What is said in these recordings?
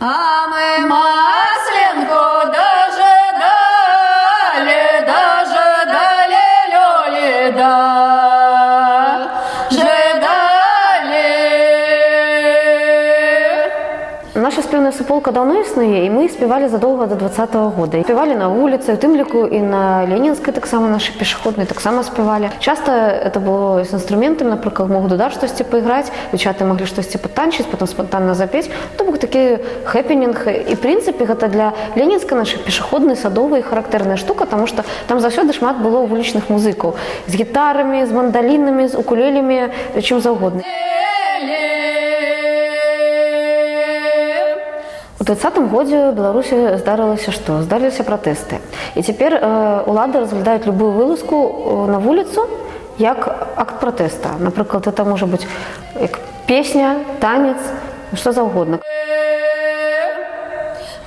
А мы масленку дожидали, дожидали, лёли, дожидали. Наша спеўная суполка даўно існуе, і мы спявалі задоўга до 20-го года. І спявалі на вуліцы, у тым ліку і на Ленінскай таксама, нашы пешаходныя таксама спявалі. Часта это было з інструментам, напрыклад, мог дудар штосьці пайграць, дзяўчаты маглі штосьці патанчыць, потом спантанна запець. То бок такі хэпенінг. І, в прынцыпе, гэта для Ленінскай нашай пешаходнай, садовай характэрная штука, таму што там заўсёды шмат было вулічных музыкаў з гітарамі, з мандалінамі, з укулелямі, чым заўгодна. У 20-м годзе ў Беларусі здарылася што? Здарыліся пратэсты. І цяпер улады разглядаюць любую вылазку на вуліцу як акт пратэста. Напрыклад, это можа быць як песня, танец, што заўгодна.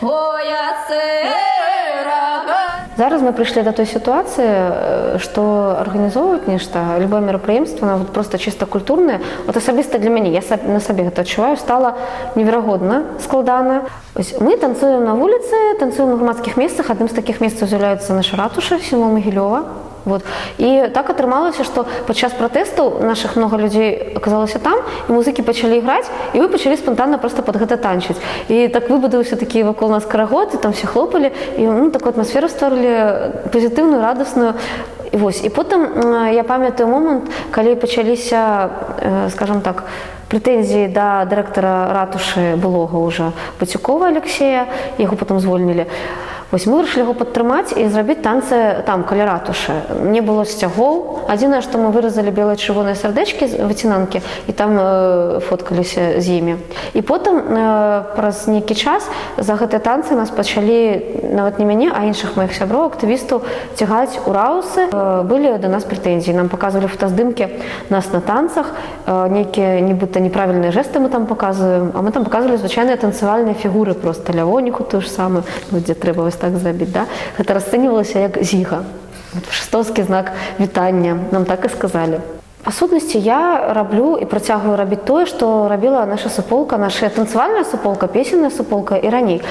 Ой, а сырога. Зараз мы прыйшлі да той сітуацыі, што арганізоўваць нешта, любое мерапрыемства, нават проста чыста культурнае, вот асабіста для мяне, я на сабе гэта адчуваю, стала неверагодна складана. Ось мы танцуем на вуліцы, танцуем на грамадскіх месцах. Адным з такіх месцаў з'яўляецца наша ратуша, сімвал Магілёва. Вот. І так атрымалася, што падчас пратэстаў нашых много людзей аказалася там, і музыкі пачалі іграць, і мы пачалі спантанна проста пад гэта танчыць. І так выбудаваўся такі вакол нас карагод, і там все хлопалі, і, ну, такую атмасферу стварылі пазітыўную, радасную. І вось. І потым я памятаю момант, калі пачаліся, скажем так, прэтэнзіі да дырэктара ратушы былога ўжо Бацюкова Алексея, яго потым звольнілі. Вось мы вырашылі яго падтрымаць і зрабіць танцы там каля ратушы. Не было сцягоў. Адзінае, што мы выразалі белыя, чырвоныя сардэчкі з выцінанкі і там фоткаліся з імі. І потым праз нейкі час за гэтыя танцы нас пачалі, нават не мяне, а іншых маіх сяброў, актывістаў, цягаць у раусы. Былі да нас прэтэнзіі. Нам паказвалі фотаздымкі нас на танцах, нейкія нібыта неправільныя жэсты мы там паказваем, а мы там паказвалі звычайныя танцавальныя фігуры, просто лявоніху ту ж самую, ну, дзе трэба вось так зрабіць, да? Гэта расцэньвалася як зіга. Вот фашыстаўскі знак вітання, нам так і сказалі. Па сутнасці, я раблю і працягваю рабіць тое, што рабіла наша суполка, наша танцавальная суполка, песенная суполка і раней.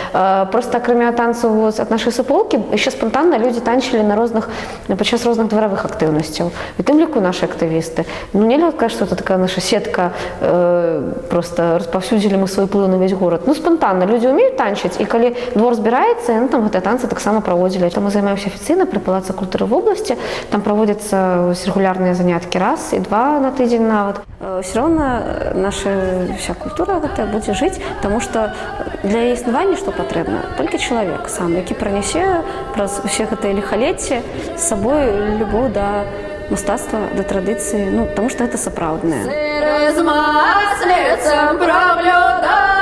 Просто акрамя танцу вось ад нашай суполкі яшчэ спантанна людзі танчылі на розных падчас розных дваравых актыўнасцяў. І тым ліку нашы актывісты. Ну, нельга сказаць, што это такая наша сетка, просто распаўсюдзілі мы свой уплыў на ўвесь горад. Ну, спантанна людзі умеюць танчыць, і калі двор збіраецца, яны там гэтыя танцы таксама праводзілі. Там мы займаемся афіцыйна пры палацы культуры вобласці, там праводзяцца вось рэгулярныя заняткі раз і два на тыдзень нават. Все роўна наша вся культура гэтая будзе жыць, таму што для яе існавання што патрэбна? Толькі чалавек сам, які пранясе праз усе гэтыя ліхалецці з сабой любоў да мастацтва, да традыцыі, ну, таму што гэта сапраўднае. Сыр з маслицем проблюдали.